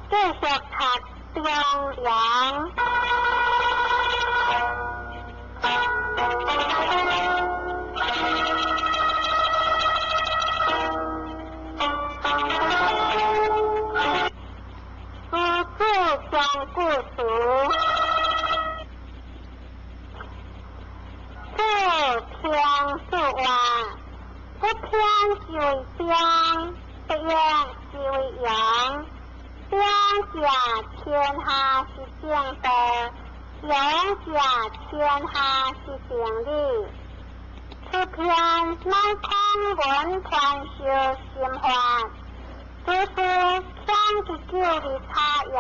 繼續讀中庸。师子讲故事，不听说话，不听是為中，不用是為陽。中者天下是正道，陽者天下是正理。此篇乃孔文傳授心法，這是強之久的差也。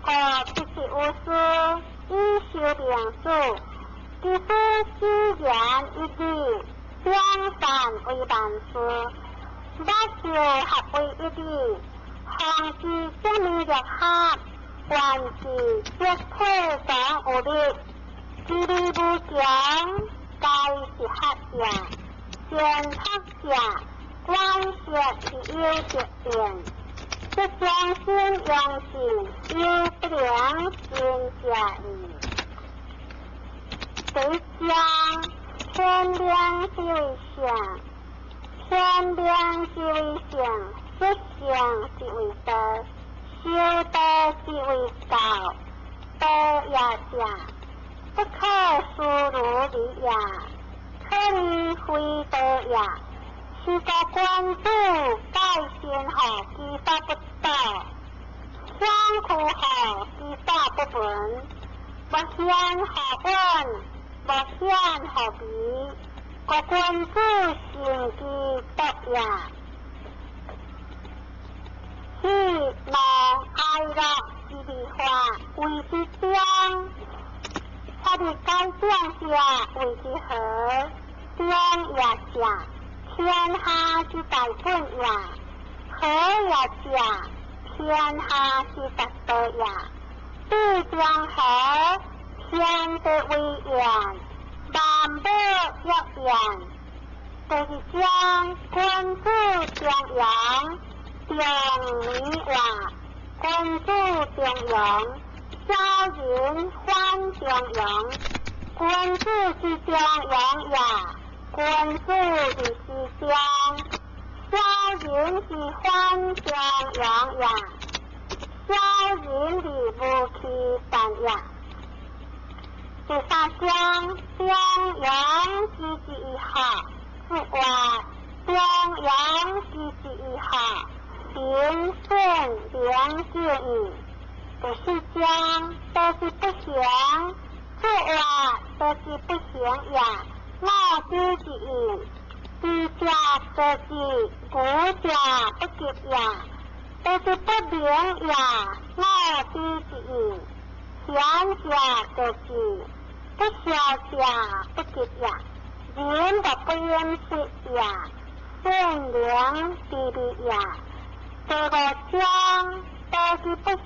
故必是有師以修明主，其師只言一語，兩善為萬事，萬事合為一理，方知正命力合，萬事皆體總有力，知理無窮，皆是學也。善學者，觀色是有德言，則將心養性，有不良心者矣。第一章，天良之為上，天良之為上，德性之為道，修道之為道，道也者，不可思如理也，可以非道也。是個君子蓋先後，其法不道；相苦後，其法不本。不顯何本，不顯何比。個君子行其德也。喜怒哀樂之變化，謂之中；法律改變者，謂之和。中也者，天下之大本也；和也者，天下之大道也。地中和，天地為言，萬物若言。就是將君子中庸，中理話；君子中庸，小人反中庸。君子之中庸也，君子之中，小人之反中庸也。小人之無其但也。第三章，中庸之之好，是話中庸之之好，平順良久矣。第四章，都是不行，說話都是不行也。老子之言，知者得之，無者不及也。都是不明也。老子之言，賢者得之，不肖者不及也。人的不厭世也，善良之理也。這個章都是不行，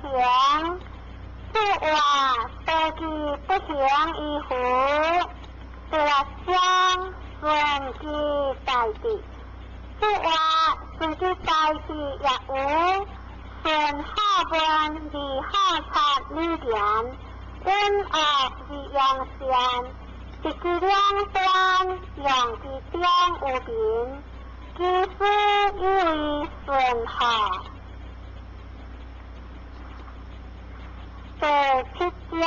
說話都是不行於乎。這個章順其大地，說話順其大地也有，順好文而好察理言，溫惡而揚善，一舉兩端，用之中有民，其師以為順好。第七章，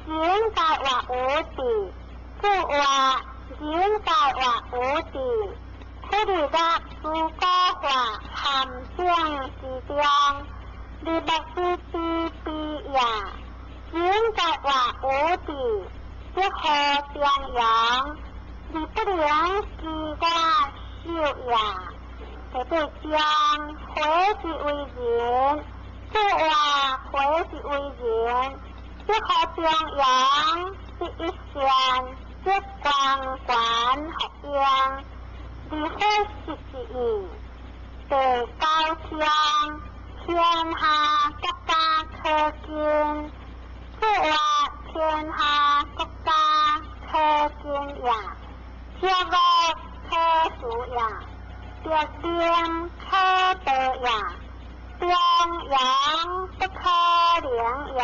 人界活無地，說話人界活無地，苦日樂諸古話陷阱之中，日目之之悲也。人界活無地，則何中庸，而不能知我受也。第八章，火之為人，說話火之為人，則何中庸，則一善，則光環合應，而火失之意。第九章，天下國家可敬，說話天下國家可敬也，則惡可恕也，則廉可道也，得中庸不可能也。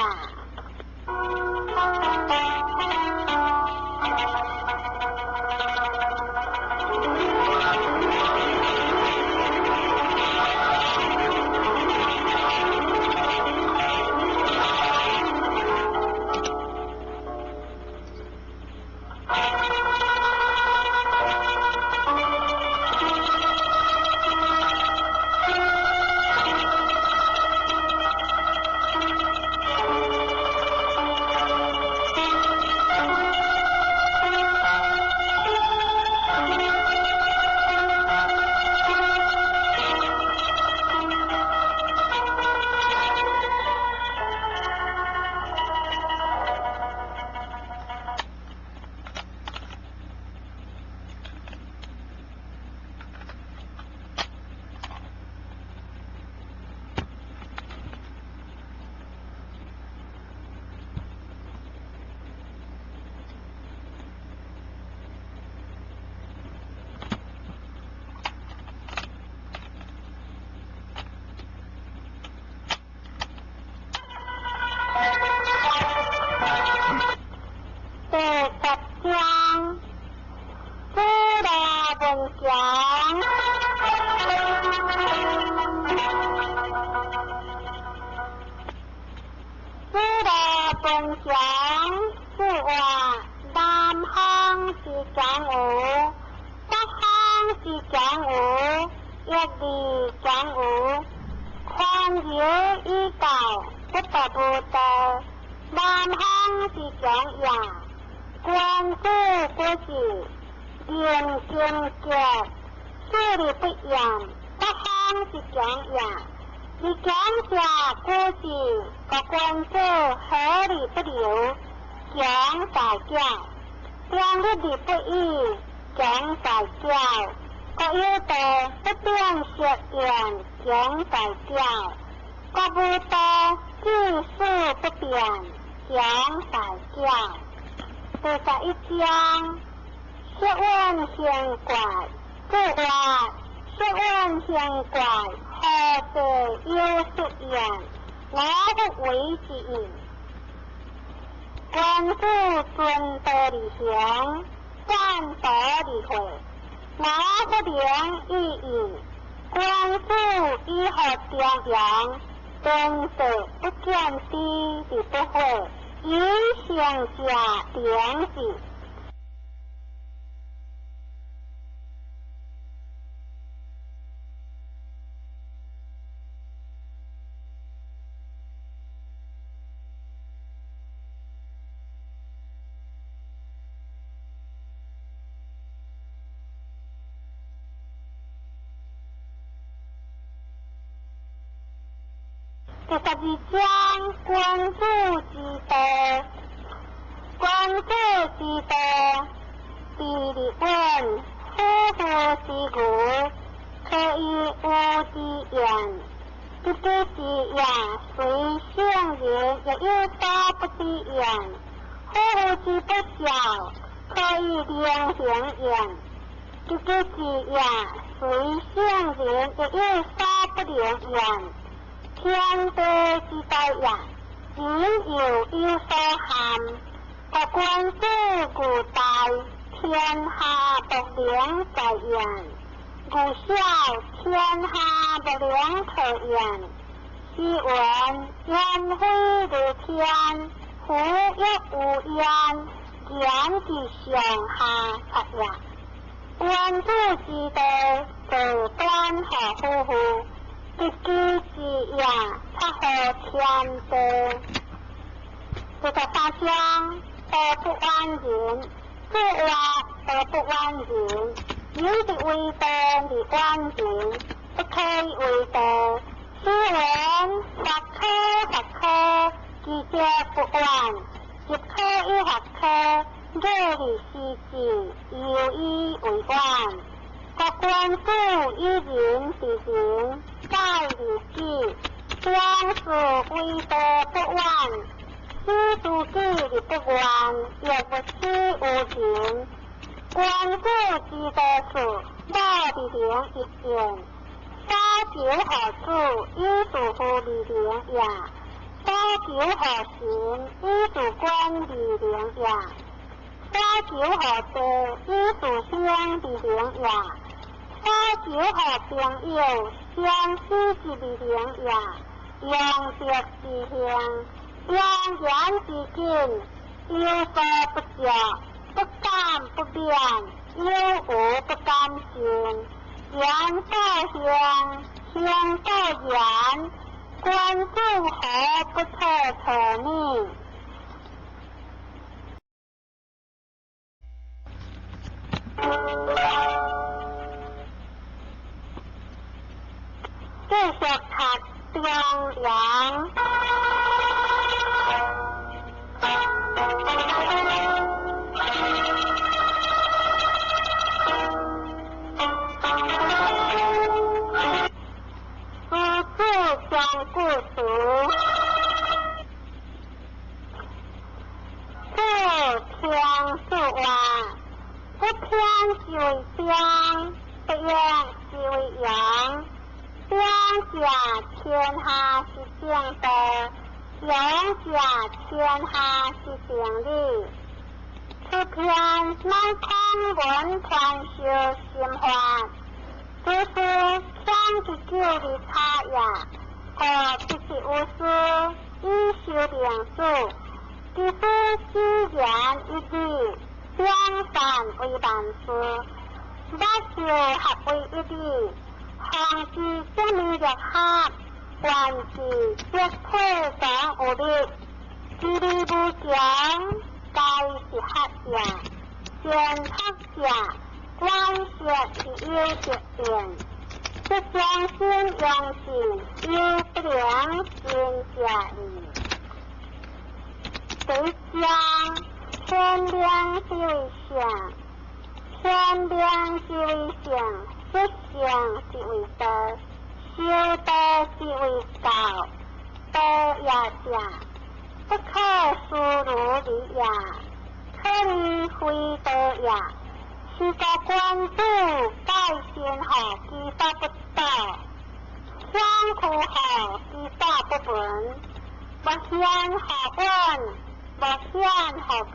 第十章，紫罗文祥。紫罗文祥是话南方是江湖，北方是江湖，一字江湖，宽饶以教，不得无道。南方是江也。君子不是言行节，势利不严，北方是强也。你强者古是个君子何理不留，强在教；强日而不义，强在教。国有道不变色言，强在教；国无道志事不变，强在教。第十一章，色蕴形怪，这话色蕴形怪，何地有出现？我不为之应。君子遵道而行，反道而悔，我不能以应。君子以学中庸，天地不见知而不悔。以上者良知。第十二章，君子之道。君子之道，必日远，夫妇之义，可以无之言。不知之言，虽圣人亦有所不知言。夫妇之不孝，可以良行言。不知之言，虽圣人亦有所不能言。天地之大也，人又有所憾。国君子固大，天下不能在焉；故小，天下不能特焉。是云鸢飞如天，虎亦无焉，言之上下策也。君子之道，道端何夫妇？一己之言，出乎天地。第十三章，道不远人，这话道不远人，人是为道而远人，不可以为道。是云法可法可，其者不远；亦可以法可，义而施之，犹以为远。国君子以仁治人，在而己，将是为道不远。知自己而不怨，亦不知无情。君子之道事，莫伫行一言。三求予主，以事父而灵也；所求予神，以事君而灵也；所求予弟，以事兄而灵也；所求予朋友，相思之而灵也。阳德之行，阳言之境，有所不着，不敢不变，有无不敢信。言道行，行道言，君子何不可测呢？继续读中庸。师子讲故事，不听说话，不听是为将，不言是为阳。将者天下是正道，阳者天下是正理。此篇乃孔文传授心法，只是将之久的差也，故必是无师以修明主，其实只言一语，两善为万事，万事合为一理。防止生命力学，万事皆退转有力，知理无穷，该是学也。善学者，观学是有德言，不相信良心，有不良心者矣。第一章，天良之为上，天良之为上。不相之为道，修道之为道，道也者，不可思如理也，可以非道也。是个君子盖先后，其法不道；相苦后，其法不闻。不显何闻，不显何比。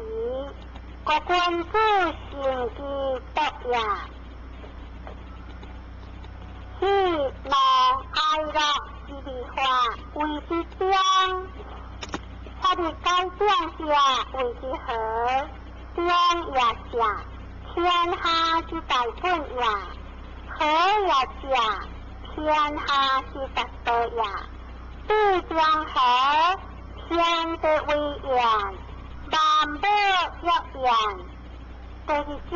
个君子行其德也。喜怒哀乐之变化为之中，法律改变者为之和，中也者，天下之大本也；和也者，天下之大道也。地将和，天地为言，万物若言。就是将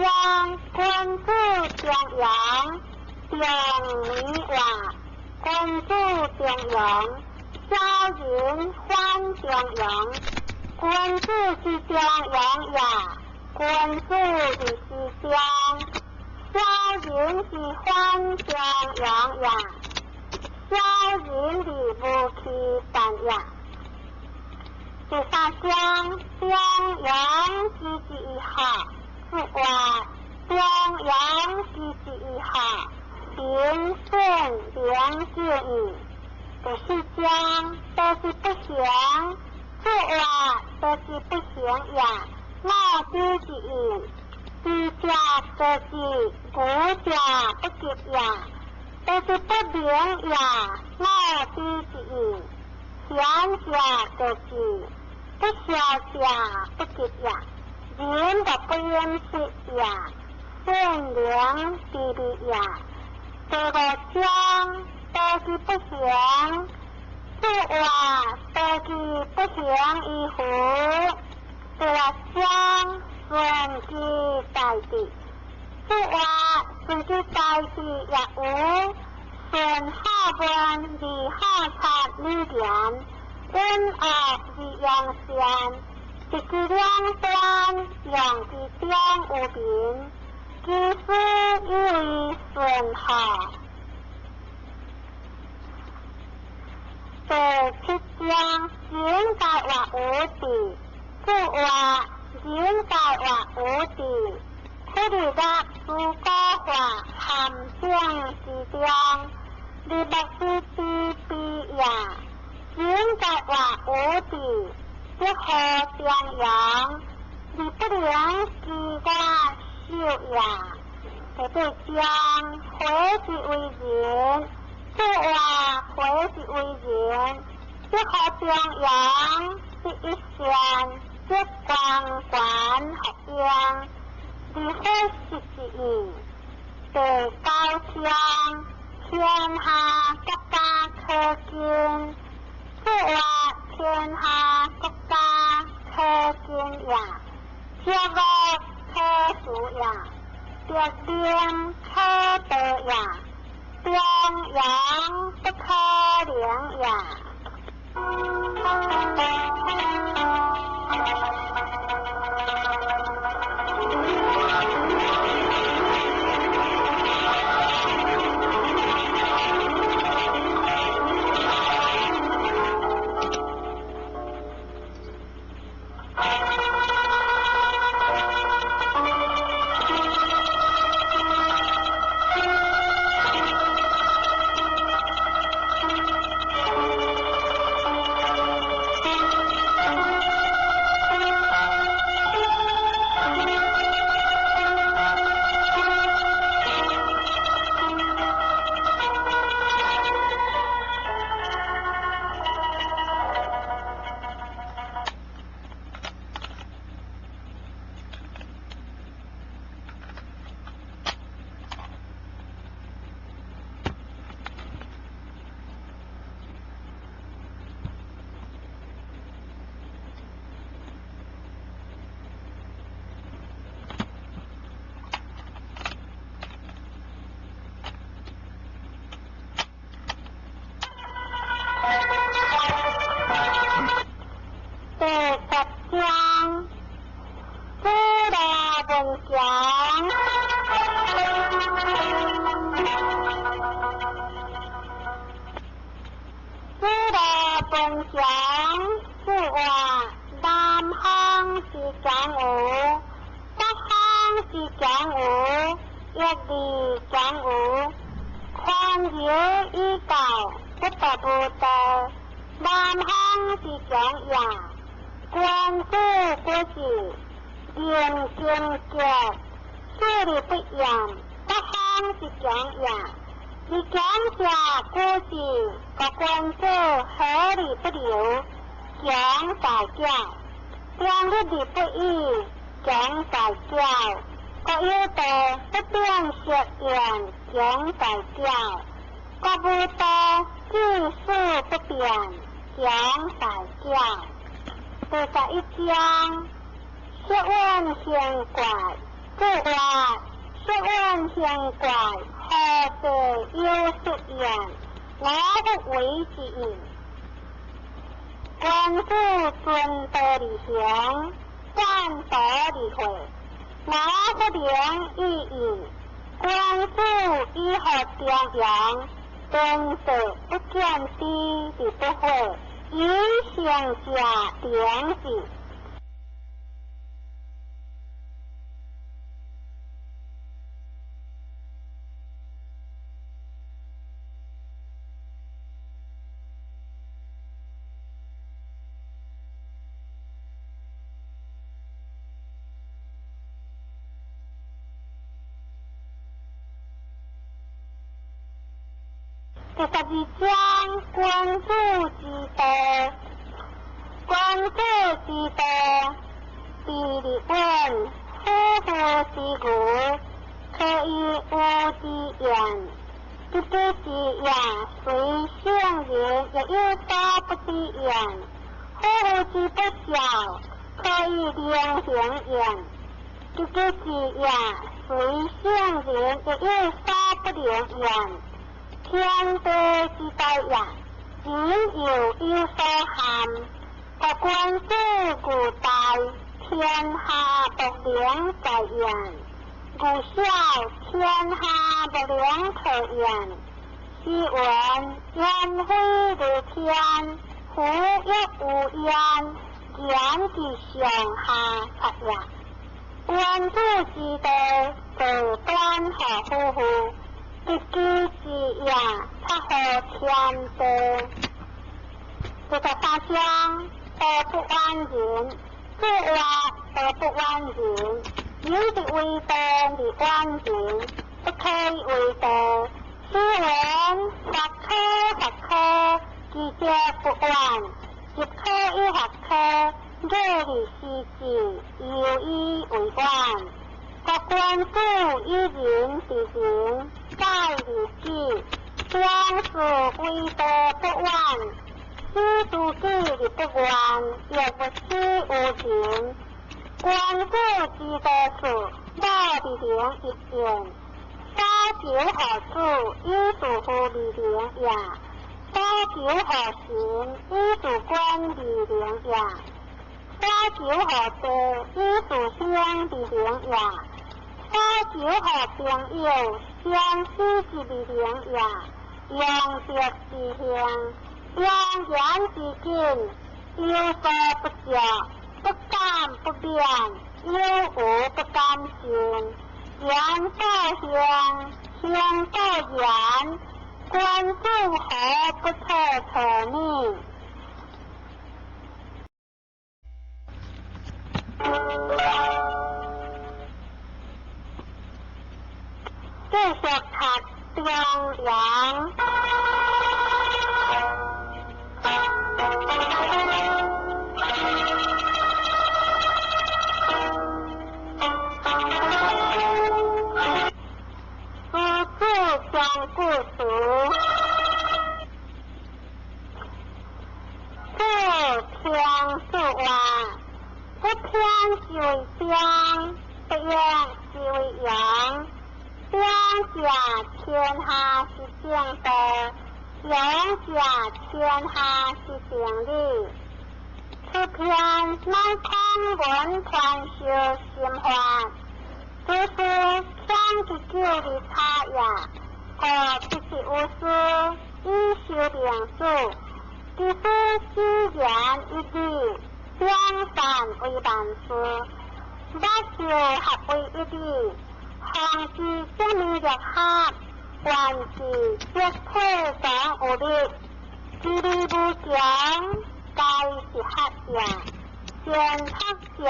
君子将阳。中明话，君子中庸，小人反中庸。君子之中庸也，君子之是中，小人之反中庸也，小人之无其但也。第三章，中庸之之好，是话中庸之之好。平顺良善矣，第四章都是不行，说话都是不行也。老子之意，知者得之，无者不及也。都是不明也。老子之意，贤者得之，不肖者不及也。人的不应是也，善良之理也。这个讲都是不行，说话都是不行以后，这个讲顺其大地，说话顺其大地也有，顺好文而好察语言，温恶而扬善，一举两端，用之中有名。其实以为顺好。第七章，人在活无地，说话人在活无地，苦日乐诸高化陷阱之中，你莫是知悲也，人在活无地，得何张扬？你不能知我受也。第八章，火是为人，说话火是为人，得何张扬？得一线，得光环合样，你火是之意。第九章，天下国家可敬，说话天下国家可敬也，邪恶可恕也，得灵可得也，张扬不可能也。第十章，子罗文强。子罗文强说话，南方是江湖，北方是江湖，一字江湖，宽饶以教，不得无道。南方是江也。君子不是言行节，势利不言，北方是强也。你强者古是，个君子何理不留？强在教，强日而不义，强在教。国有道不变色言，强在教。国无道志事不变，强在教。第11章，学问兴怪，说话学问兴怪，何地有出言？我不为之应。君子遵道而行，反道而悔，我不能以应。君子以何张扬？天地不见知而不悔。以上者良知。第12章，君子之道。君子之道，必立稳，夫妇之义，可以无之言。不知之言，虽圣人亦有所不知言。夫妇之不孝，可以良行言。不知之言，虽圣人亦有所不能言。天地之大也，人又有所憾。国君子固大，天下不能在焉；故小，天下不能可言。是云鸢飞如天，虎亦无焉，言之上下策也。君子之道，道端何夫妇？不知之也，常发予天地。第十三章，道不遠人，注話道不遠人，有之為道而遠人，不可以為道。斯文或可或可，其則不遠；亦可以或可，義而思之，猶以為遠。國君子以仁治人，改而己，將是為道不遠。使自己而不怨，亦不使有人。君子之道是，無佇靈一見。所求予主，以事乎利靈也；所求予神，以事君利靈也；所求予地，以事兄利靈也；所求予朋友，相思之利靈也。用德之行，用言之謹，有所不著，不敢不免，有無不敢信。言道行，行道言，君子何不可测呢？继续读中庸。师子讲故事，不听说话，不听是为中，不用是为阳。中者天下之正道，阳者天下之正理。此篇乃孔文传授心法，只是强之久的差也，故不是无师以修良术，只是只言一语，两善为万事，万事合为一理，防止生命力学，万事皆退转有力，知理无穷，该是学也；善学者，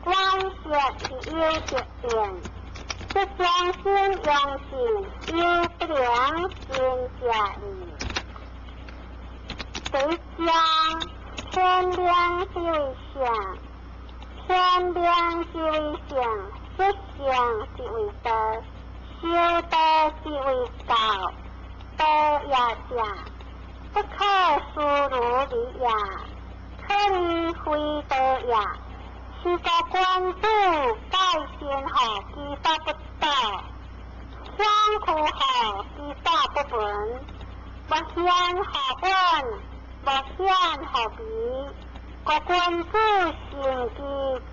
观学是有德言，这将心养性，有不良心者矣。第一章，天良之为上，天良之为上，不上之为道，修道之为道，道也者，不可思如理也，可以非道也。是个君子改善好，其法不道；相苦好，其法不闻。不显好闻，不显好比。个君子行其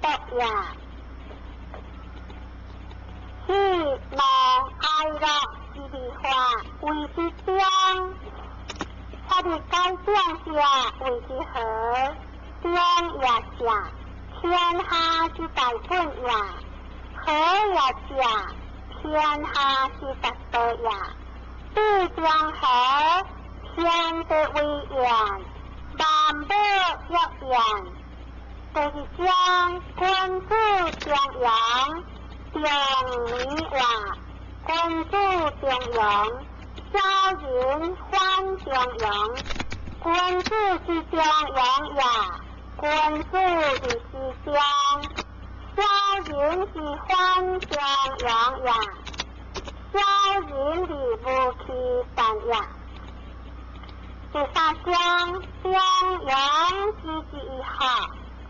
德也。喜怒哀乐之变化为之中，发伫改变者为之和，中也者，天下之大本也；和也者，天下之大道也。地将和，天地为言，万物若言。第二章，君子中庸，中理话，君子中庸，小人反中庸。君子之中庸也，君子之中，小人之反中庸也。小人之无其但也。第三章，中庸之之以下，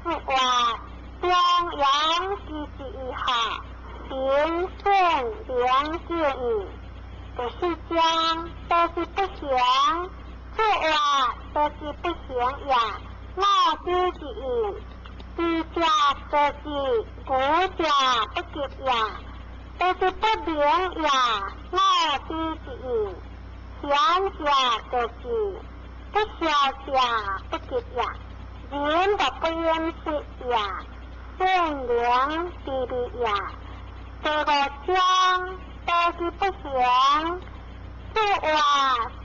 是话中庸之之以下，平顺良见矣。第四章，都是不行，说话都是不行也。我知之矣，知者得之，无者不及也。都是不明也，我知之矣。贤者得之，不肖者不及也。人不不厌世也，善良之理也。第五章，都是不行，说话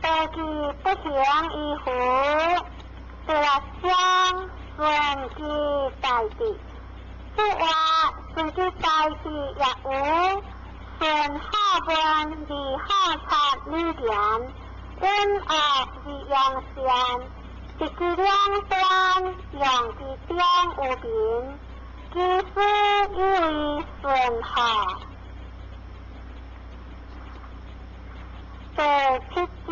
都其不行於佛。第六章順其大智，說話順其大智也有，順好問而好察理言，隱惡而揚善，一舉兩端，用之中有民，其師以為順好。第七章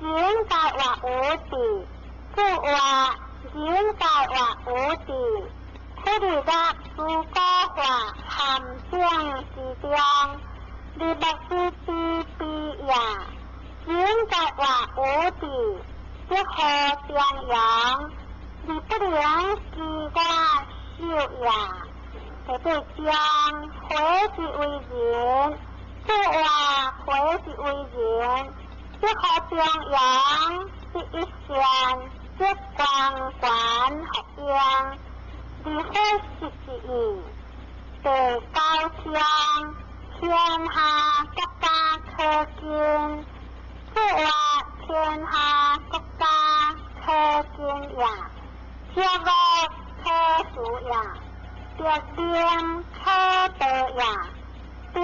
人界活有智，說話人界活有智，苦日樂諸果化陷阱之中，日目之之悲也。人界活有智，則何張揚，而不能知我受也。第八章火之為人，說話火之為人，則何張揚，則一善，則光環合應，而火食之意。第九章天下國家可敬，說話天下國家可敬也，邪惡可恕也，德廉可道也，張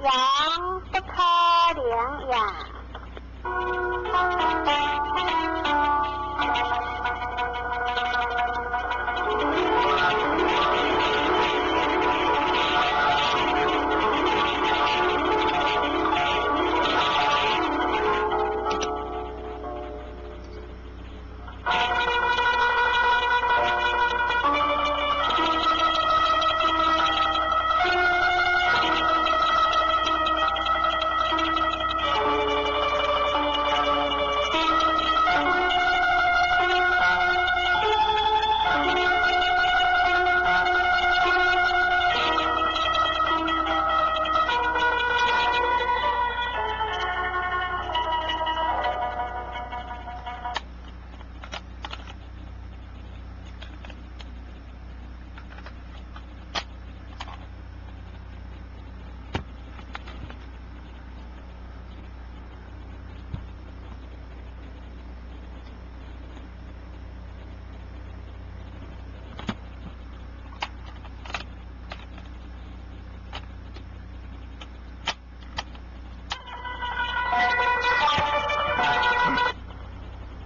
揚不可能也。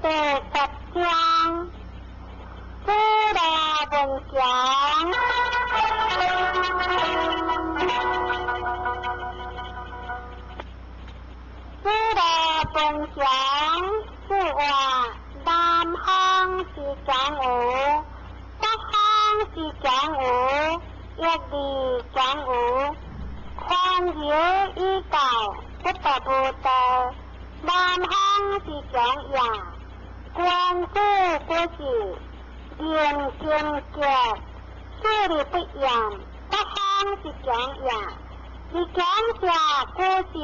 第十章，子罗文强。子罗文强说话，南方是江湖，北方是江湖，一字江湖，宽柔以教，不得不道。南方是江也。君子国事，言行节，势利不严，北方是强也。而强者国事，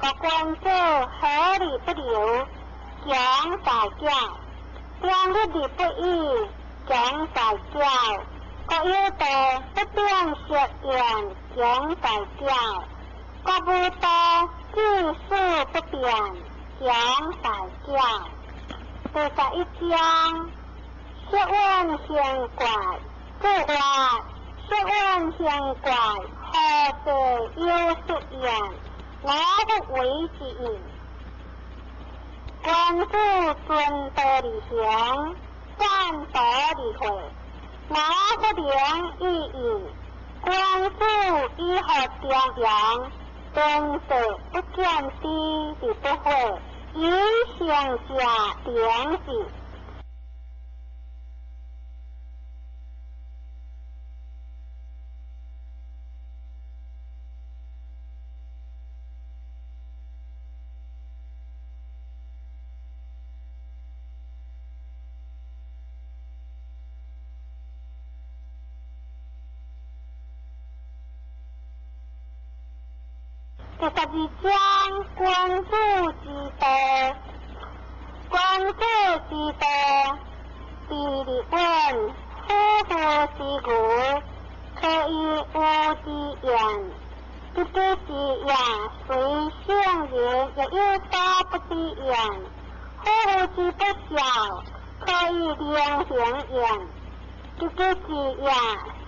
个君子何理不留，强在教；强日而不义，强在教；国有道不变色言，强在教；国无道志事不变，强在教。第11章，学问形怪，说话学问形怪，何事有术言？我不为之应。君子遵道而行，反道而悔。我不能以应。君子以何张扬？天道不见知而不悔。以上者良知。第十二章，君子之道。君子之道，地利稳，夫妇之义，可以无之言。不知之言，虽圣人，亦有所不知言。夫婦之不孝，可以能行焉；知己知也，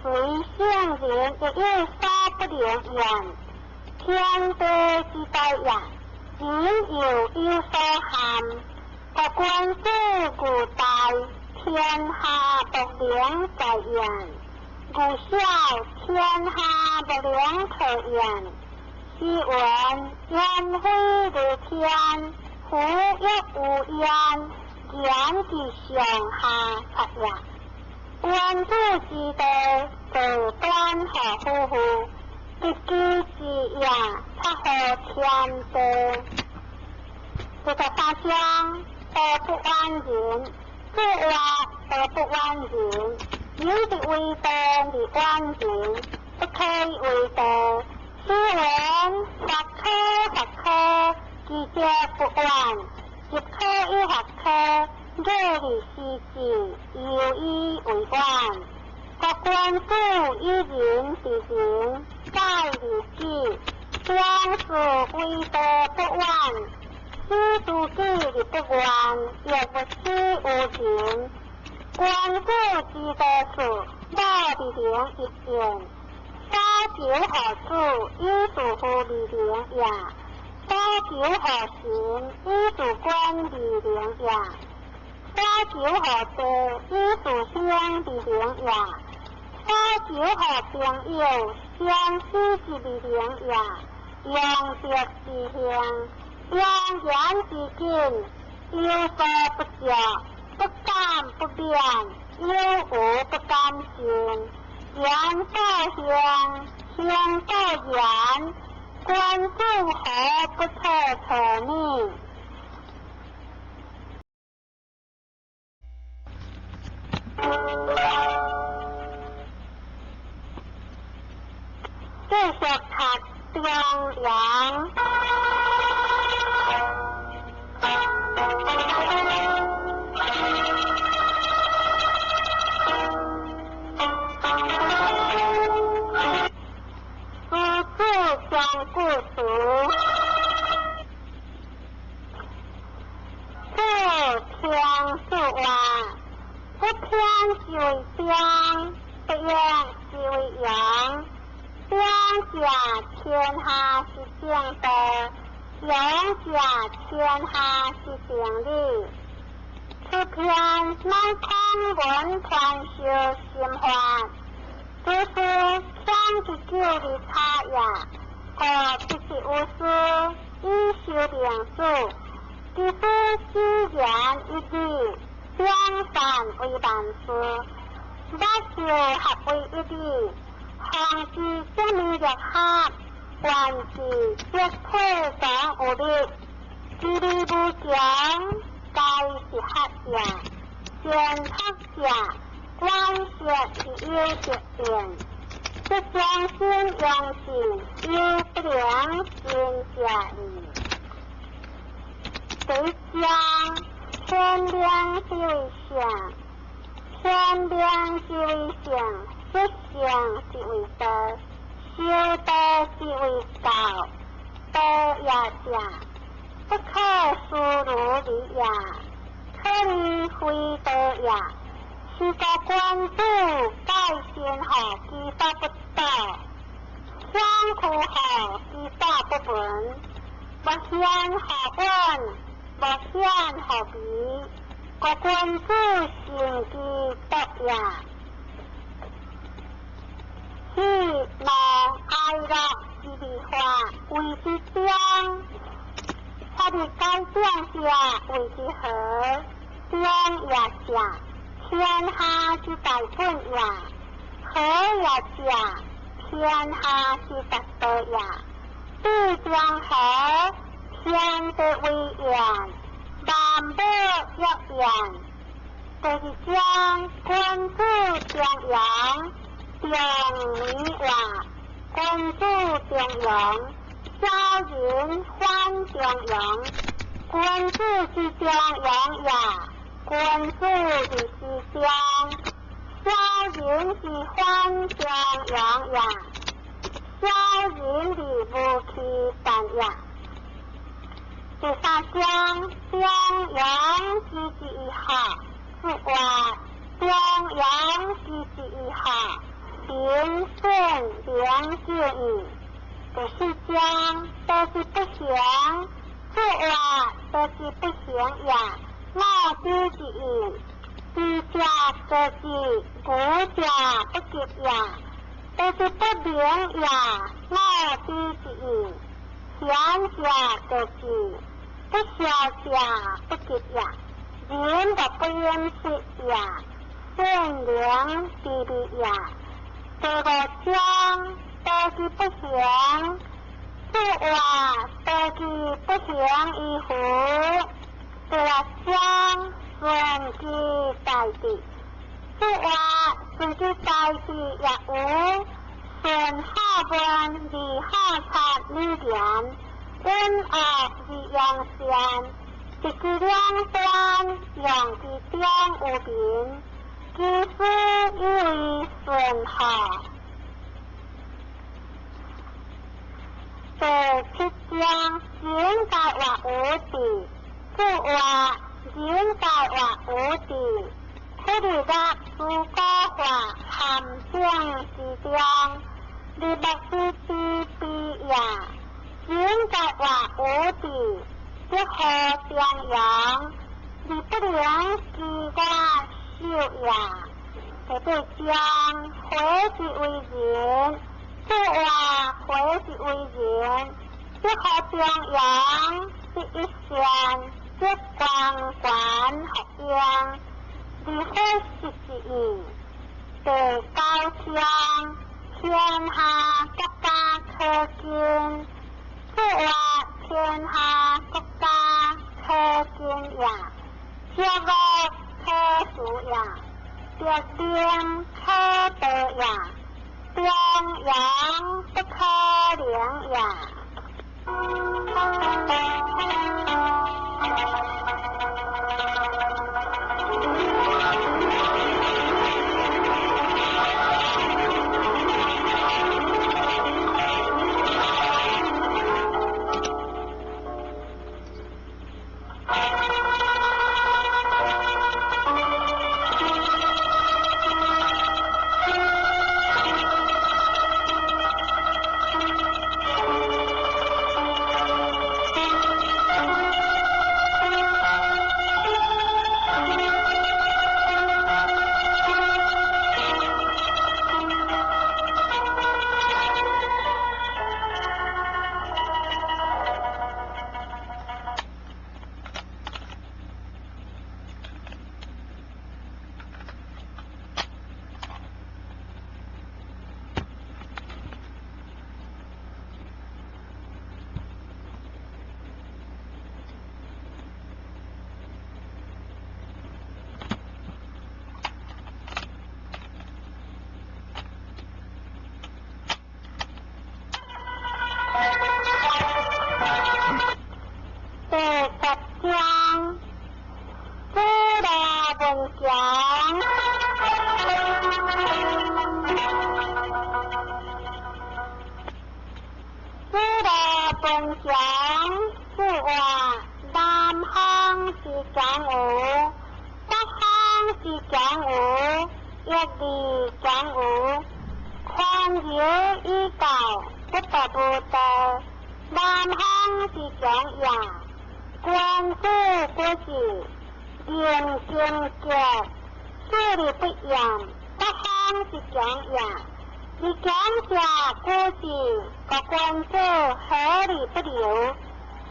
隨聖人亦有所不能焉。天地之大也，人猶有所憾。國君子固大，天下不能在焉；故小，天下不能克焉。是云：元飛如天，夫欲無焉，言之上下策也。君子之道，道端乎夫婦；知己知也，察乎天地。第13章，道不遠人，自外道不遠人，人之為道而遠人，不可以為道。是云：法可法可，其者不遠；入可以法可，義而思之，猶以為遠。國君子以仁治人，改而己，將是為道不遠。使諸己而不怨，亦不使有人。君子之道是，莫非能一言。所求何子，以事乎而能也；所求何神，以事君而能也；所求何地，以事兄而能也；所求何朋友，相思之而能也。用德之行，用言之謹，有所不著，不敢不變，有無不敢信。言道行，行道言，君子何不可取呢？繼續讀中庸。夫子講故事，子聽子話，不偏是為中，不逆是為陽。中者天下之正道，陽者天下之正理。此篇乃孔門傳授心法，只是天之久的差也。故必是有師以修定主，知夫只言一語，兩善為萬事，百修合為一理，防止生命力合，萬事皆退轉有力，知理無窮，該是合也。善學者，觀色是有德言，這將心養性，有不良心者矣。第一章，天良之為上，天良之為上，德性之為道，修道之為道，道也者，不可思如理也，可以非道也。是個君子改善後，其所不道；相苦後，其所不聞。不顯何穩，不顯何比。國君子行其德也。喜怒哀樂之變化，為之中；法律改變者為之和。中也者，天下之大本也；和也者，天下之大道也。地將和，天地為焉，萬物若焉。第二章，君子中庸，中理話，君子中庸，小人反中庸。君子之中庸也，君子之之中，小人之反中庸也。小人之無其但也。第三章中庸之之学，说话中庸之之学，平顺明正义。第四章都是不行，说话都是不行也，我知之义，知者得之，无者不及也，都是不明也，我知之义，贤者得之，不肖者不及也，人若不掩饰也，善良之美也。第五章都是不行，说话都是不行于乎。第六章顺其大地，说话顺其大地也有，顺好问而好察语言，温恶而扬善，一举两端，用之中有民，其师以为顺好。第七章人界活无地，说话人界活无地，出入诸古化陷阱之中，你莫之知彼也。人界活无地，则何张扬？你不能知我秀也。第八章回之为人，说话回之为人，则何张扬？这一线，这光环合样，离火是之意。第九章天下国家可敬，说话天下国家可敬也，邪恶可恕也，德廉可得也，中庸不可能也。第十章，子罗文强。子罗文强说话，南方是江湖，北方是江湖，一字江湖，宽饶以教，不得无道。南方是江也。君子国事，言行节，势利不严，北方是强也。你强者国事，个君子何理不留，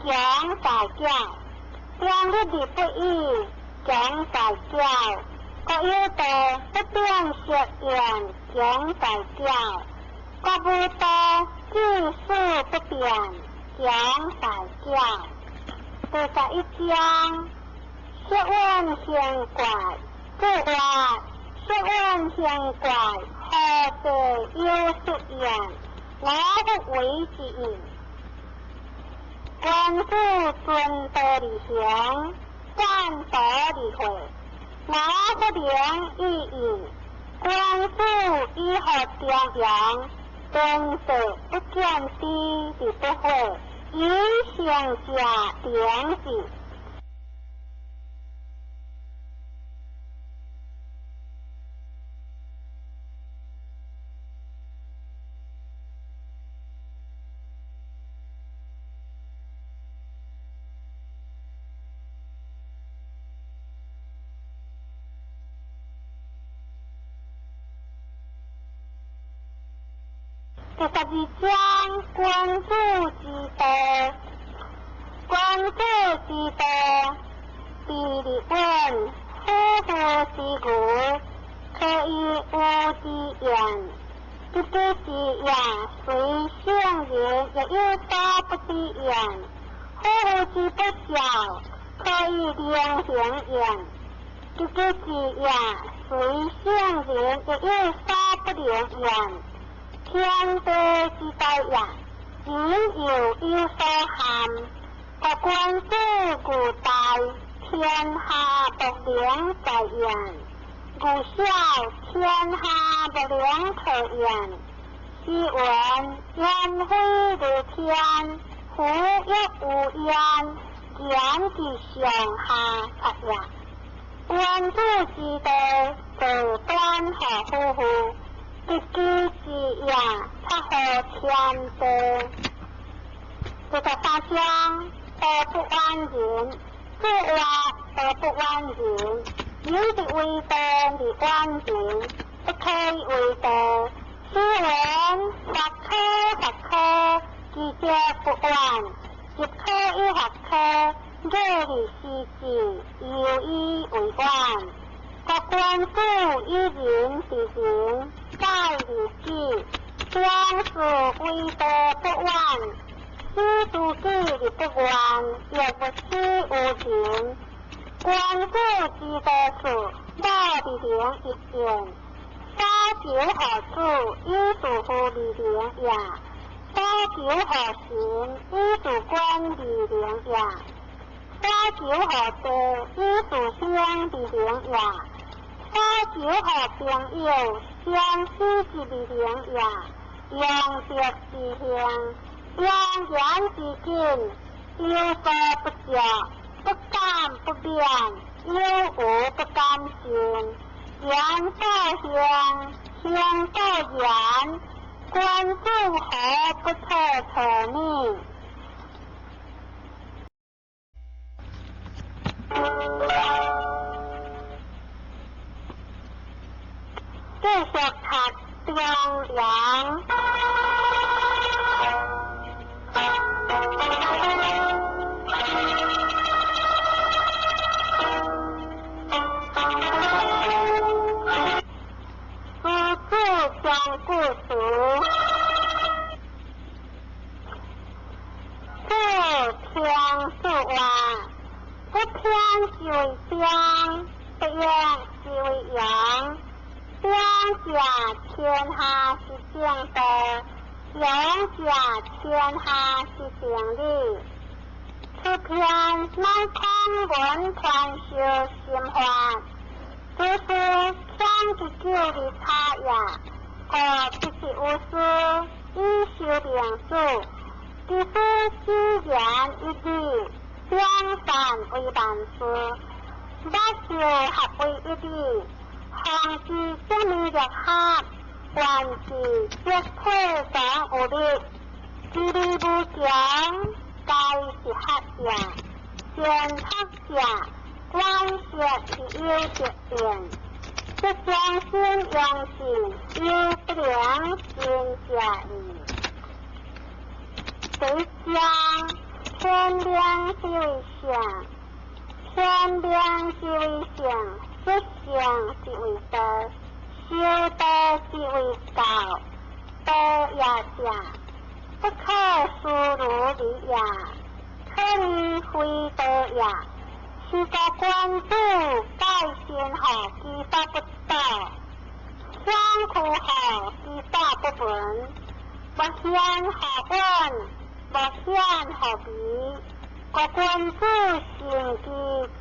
强在教；强日而不义，强在教。国有道不变色言，强在教；国无道志事不变，强在教。第十一章，学问兴怪，说话学问兴怪，何地有出言？我不为之意。君子遵道而行，反道而悔，我不能以义。君子以何张扬？天地不见知而不悔，以行者定志。第十二章君子之道，君子之道，比日问，夫妇之义，可以无之言。不知之言，虽圣人亦有所不知焉。夫妇之不孝，可以令行焉。不知之言，虽圣人亦有所不能焉。天地之大也，人犹有所含。国君子固大，天下不能在焉；故小，天下不能克焉。是云：言非如天，夫亦无焉，言之上下策也。君子之道，道端何夫妇？不知之也，察乎天地。第十三章，道不远人，自外道不远人，有之为道而远人，不可以为道。是云：学科学科，其者不远；入科以学科，义而思之，犹以为远。国君子以仁治人，改而己，将是为道不远。使诸己而不远，亦不使无仁。君子之道是，莫伫灵一见。所求何子，以事乎而灵也；所求何神，以事官而灵也；所求何地，以事乡而灵也；所求何朋友，相思之而灵也。用德之行，用言之谨，有所不教，不敢不变，有无不敢信。言道行，行道言，君子何不可测呢？继续读中庸。师子讲故事，不听说话，不听是为将，不言是为阳。将者天下是正道，阳者天下是正理。此篇乃孔文传授心法，只是讲之久的差也。故不是无师，以修良术，只是只言一语，两善为万事，万事合为一理。防止这么入合，万事皆退长有力，知理无穷，该是学也。善学者，万事是有德言。这将心养性，有不良心者矣。第一章，天良之为上，天良之为上。不相之为道，修道之为道，道也者，不可思如理也，可以非道也。是个君子盖先后之所不道，相苦后之所不闻，不显何闻，不显何比，个君子行之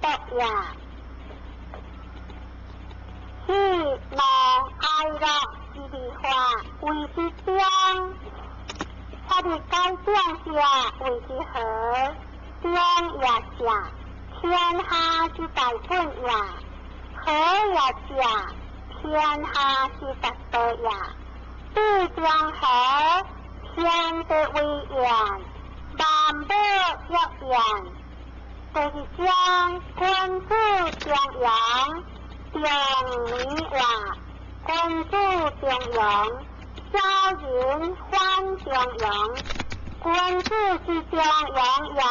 德也。喜怒哀乐之变化，谓之将。发法律改正者謂之和，中也正，天下之大本也；和也正，天下之大道也。對中和，天地為焉，萬物欲焉。第二章，君子中庸，中年話，君子中庸，小人反中庸。君子之中庸也，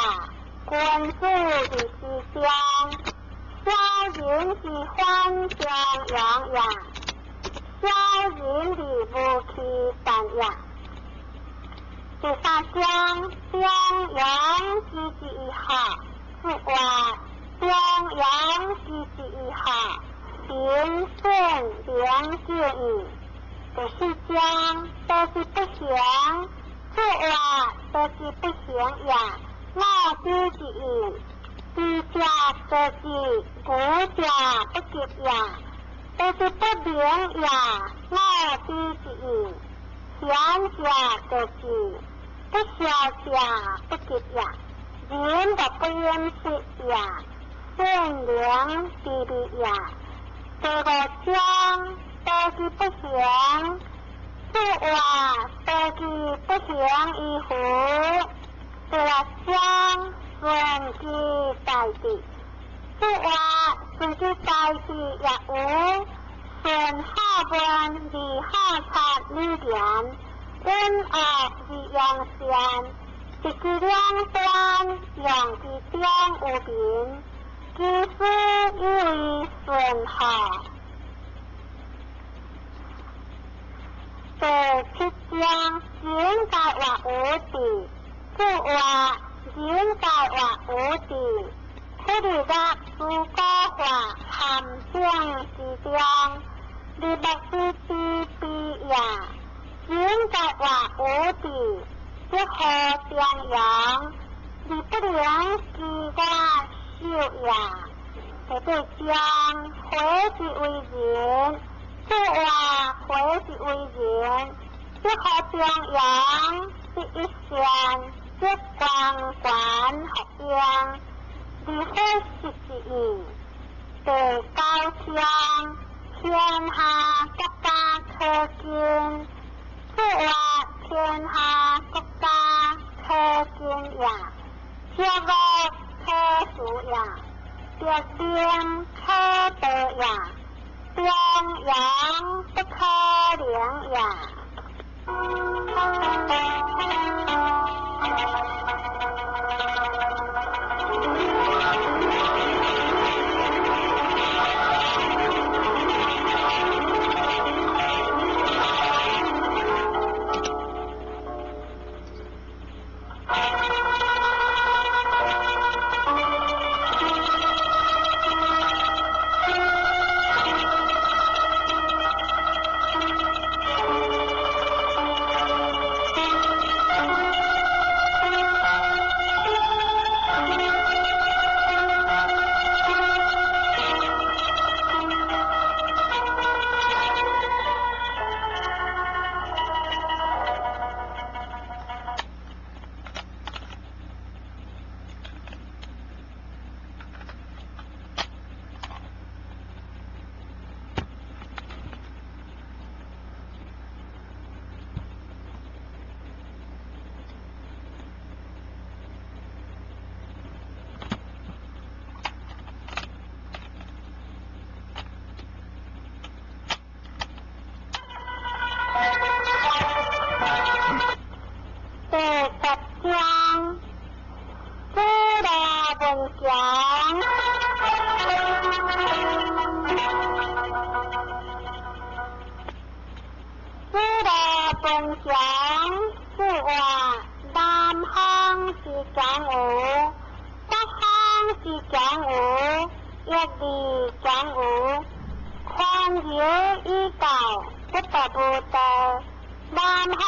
君子之中，小人之反中庸也。小人之無其但也。第三章，中庸之之下，是話中庸之之下，平順良正義。第四章，都是不行，說話都是不行也。老子之意，知者得之，無者不及也。都是不明也。老子之意，賢者得之，不肖者不及也。人的不厭世也，善良之美也。第五章，都是不行，說話都是不行於乎。第六章，順之大地，說話順之大地也有，順好問而好察女言，溫惡而揚善，一舉兩端，用之中有民，其師以為順好。第七章，人大話無地，說話人大話無地，彼日落諸古話陷阱之中，日目之之悲也。人大話無地，則何中庸，而不能知我受也。第八章，回之為人，說話回之為人，則何中庸，則一善，則光環合用，而非實之意。第九章，天下國家可敬，說話天下國家可敬也，邪惡可恕也，德廉可得也，中庸不可能也。第十章，子路問祥。子路問祥，說話南方是江湖，北方是江湖，一字江湖，寬饒以教，不得無道。南方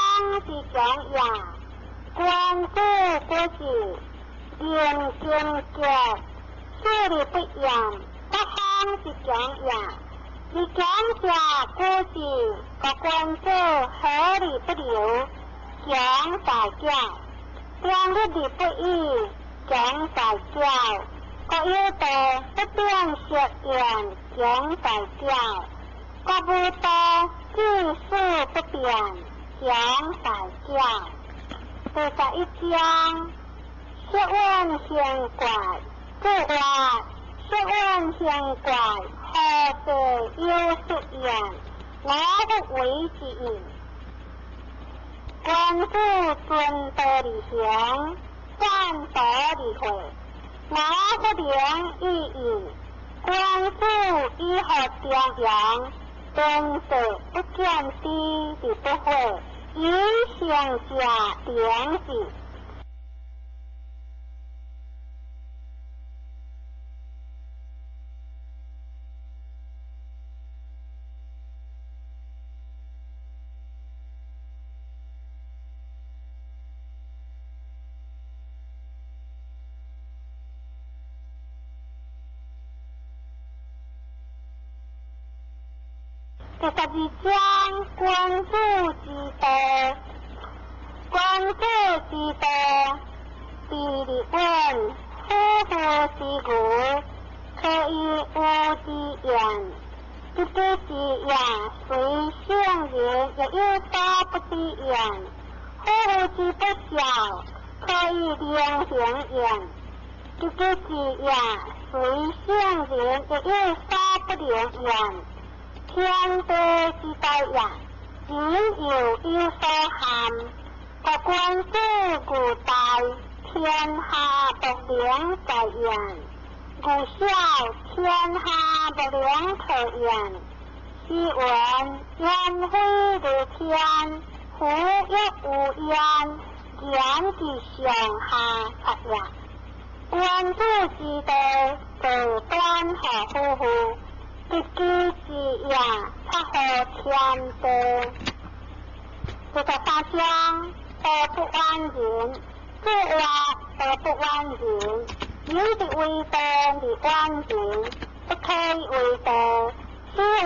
是江也。君子國事，言行潔，勢利不厭，北方是強也。而強者國事，個君子何利不留？強在教，中日而不已，強在教，國有道不變色言，強在教，國無道志事不變，強在教。第11章，釋怨形怪，注話釋怨形怪，何世有說言？我不為之應。君子遵道而行，善道而會。我不能以應。君子以學中庸，天地不見知而不悔，以成者良知。第12章，君子之道。君子之道，比日远，夫妇之牛，可以无之言。知己之言，虽圣人，亦有所不知焉。夫妇之不孝，可以能行焉。知己之言，虽圣人，亦有所不能焉。天地之大也，人犹有所憾。国君子固大，天下不能在焉；故小，天下不能克焉。是云：言非如天，夫亦无焉，言之上下策也。君子之道，道端何夫妇？知己知也，察乎天地。第13章，道不远人，注話道不遠人，有之為道而遠人，不可以為道。是云：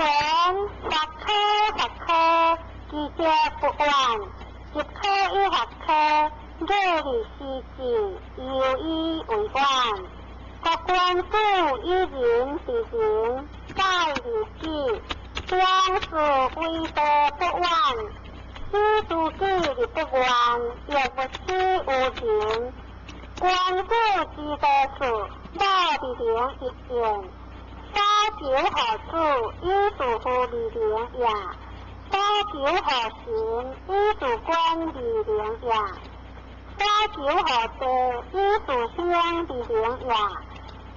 法可法可，其者不遠；亦可以法可，義而思之，猶以為遠。國君子以仁治人，改而己，將是為道不遠。使自己而不怨，亦不使有人。君子之道是，莫而能一言。所求何子，以事乎而能也；所求何神，以事官而能也；所求何地，以事乡而能也；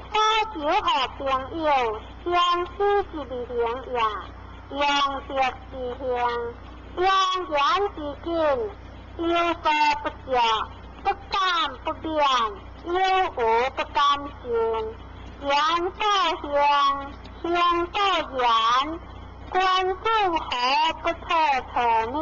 所求何朋友，相思之而能也。用德之行，用言之谨，有所不教，不敢不变，有无不敢信。言道行，行道言，君子何不测测呢？